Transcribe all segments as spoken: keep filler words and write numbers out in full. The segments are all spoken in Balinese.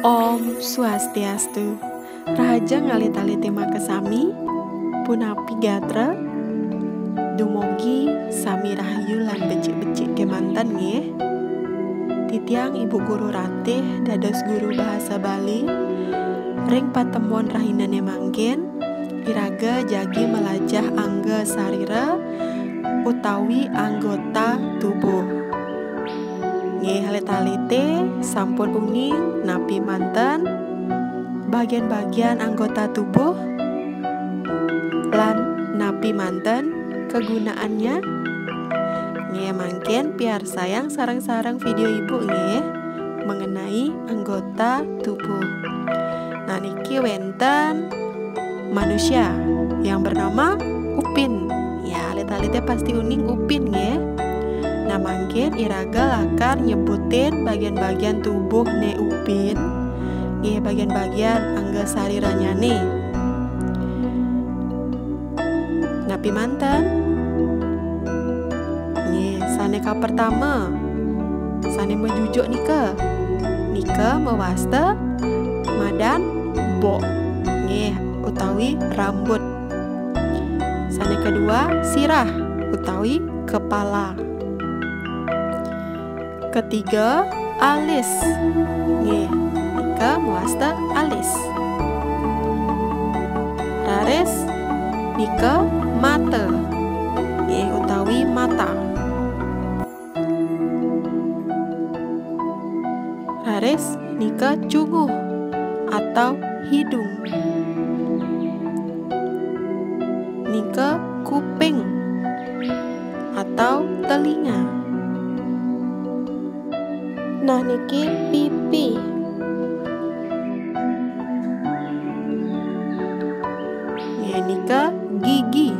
Om Swastiastu. Rahajeng alit-alite makasami, punapi gatra? Dumogi sami rahayu lan becik-becik kemanten nggih. Titiang Ibu Guru Ratih dados guru bahasa Bali. Ring patemon rahinane mangkin, iraga jagi melajah angga sarira utawi anggota tubuh. Nggih, alit-alite sampun uning napi manten bagian-bagian anggota tubuh lan napi manten kegunaannya? Nggih, mangkin piarsayang sareng-sareng video Ibu nggih, mengenai anggota tubuh. Nah, niki wenten manusia yang bernama Upin. Ya, alit-alite pasti uning Upin nggih. Nah, mangkin iraga lakar nyebutin bagian-bagian tubuhne Upin. Nggih, bagian-bagian angga sariranyane. Napi manten? Nggih, sane kapertama, sane majujuk nika. Nika mawasta madan bok, nggih, utawi rambut. Sane kedua, sirah utawi kepala. Ketiga, alis. Nggih, nika mawasta alis. Raris nika mata. Nggih, utawi mata. Raris nika cunguh atau hidung. Nika kuping atau telinga. Nah, niki pipi. Nggih, nika gigi.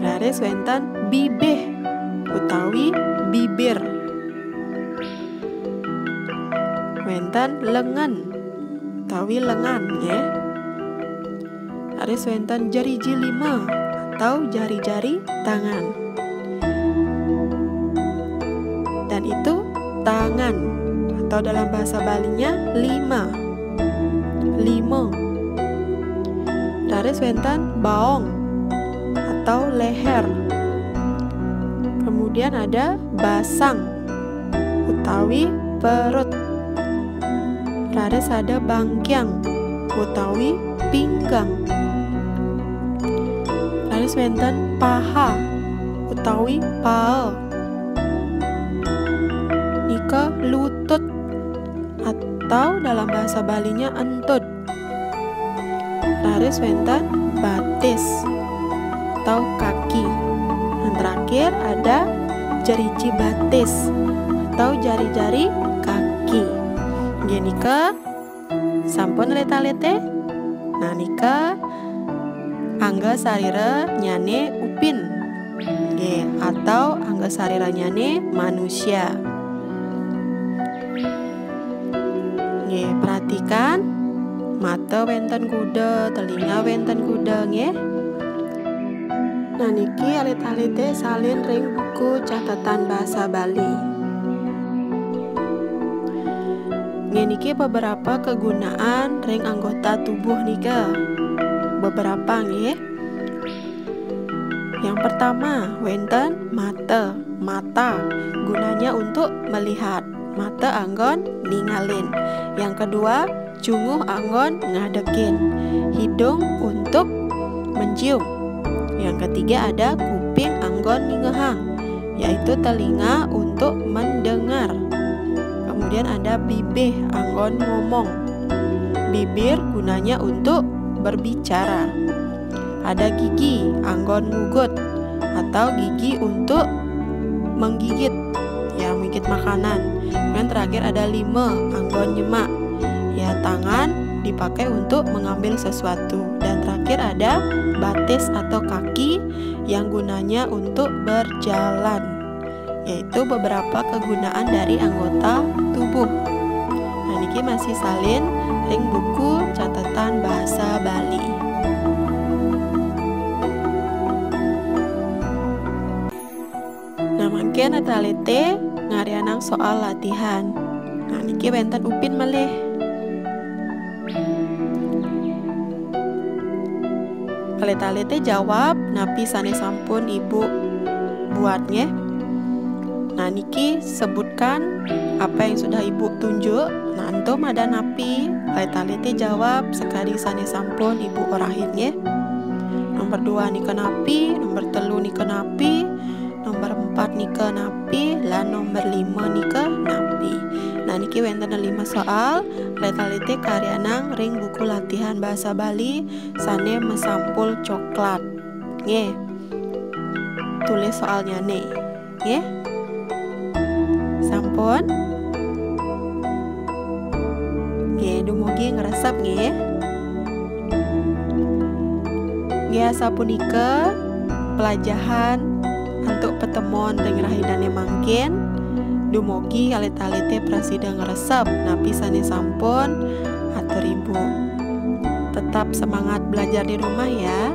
Raris wenten bibih utawi bibir. Wenten lengen utawi lengan, nggih. Raris wenten jeriji lima atau jari-jari tangan. Dan itu tangan atau dalam bahasa Balinya lima. Lima. Raris wenten baong atau leher. Kemudian ada basang utawi perut. Raris ada bangkiang utawi pinggang. Raris wenten paha utawi paha. Nika lutut atau dalam bahasa Balinya entud. Raris wenten batis atau kaki. Dan terakhir ada jeriji batis atau jari-jari kaki. Nggih, nika sampun alit-alite. Nah, nika angga sariranyane Upin. Nggih, atau angga sariranyane manusia. Nggih, perhatikan, mata wenten kuda, telinga wenten kuda, nggih. Nah, niki alit-alite salin ring buku catatan basa Bali. Nggih, niki beberapa kegunaan ring anggota tubuh nika. Beberapa, nggih. Yang pertama, wenten mata. Mata gunanya untuk melihat. Mata anggon ningalin. Yang kedua, cunguh anggon ngadekin. Hidung untuk mencium. Yang ketiga ada kuping anggon ningehang, yaitu telinga untuk mendengar. Kemudian ada bibih anggon ngomong. Bibir gunanya untuk berbicara. Ada gigi anggon ngugut atau gigi untuk menggigit, ya, menggigit makanan. Dan terakhir ada lima anggon nyemak, ya, tangan dipakai untuk mengambil sesuatu. Dan terakhir ada batis atau kaki yang gunanya untuk berjalan. Yaitu beberapa kegunaan dari anggota tubuh. Nah, niki masih salin ring buku catatan bahasa Bali. Nah, mangkin alit-alite ngaryanang soal latihan. Nah, niki wénten Upin malih. Alit-alité jawab napi sané sampun Ibu buat, nggih. Nah, niki sebutkan apa yang sudah Ibu tunjuk. Nah, ento madan napi, alit-alité jawab sakadi sané sampun Ibu orahin, nggih. Nomor dua nika napi, nomor telu nika napi, nomor empat nika napi, lan nomor lima nika napi. Nah, niki wénten lima soal, alit-alité karyanang ring buku latihan basa Bali sané masampul coklat. Nggih. Tulis soalnyané. Nggih. Sampun? Nggih, dumugi ngresep nggih. Nggih, asapunika pelajahan antuk patemon ring rahinané mangkin. Dumugi alit-alité prasida ngresep napi sané sampun atur Ibu. Tetap semangat belajar di rumah ya.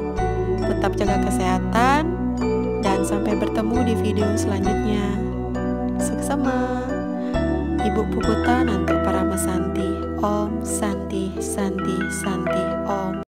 Tetap jaga kesehatan dan sampai bertemu di video selanjutnya. Suksema. Ibu puputan antuk parama santi. Om Santi, Santi, Santi, Om.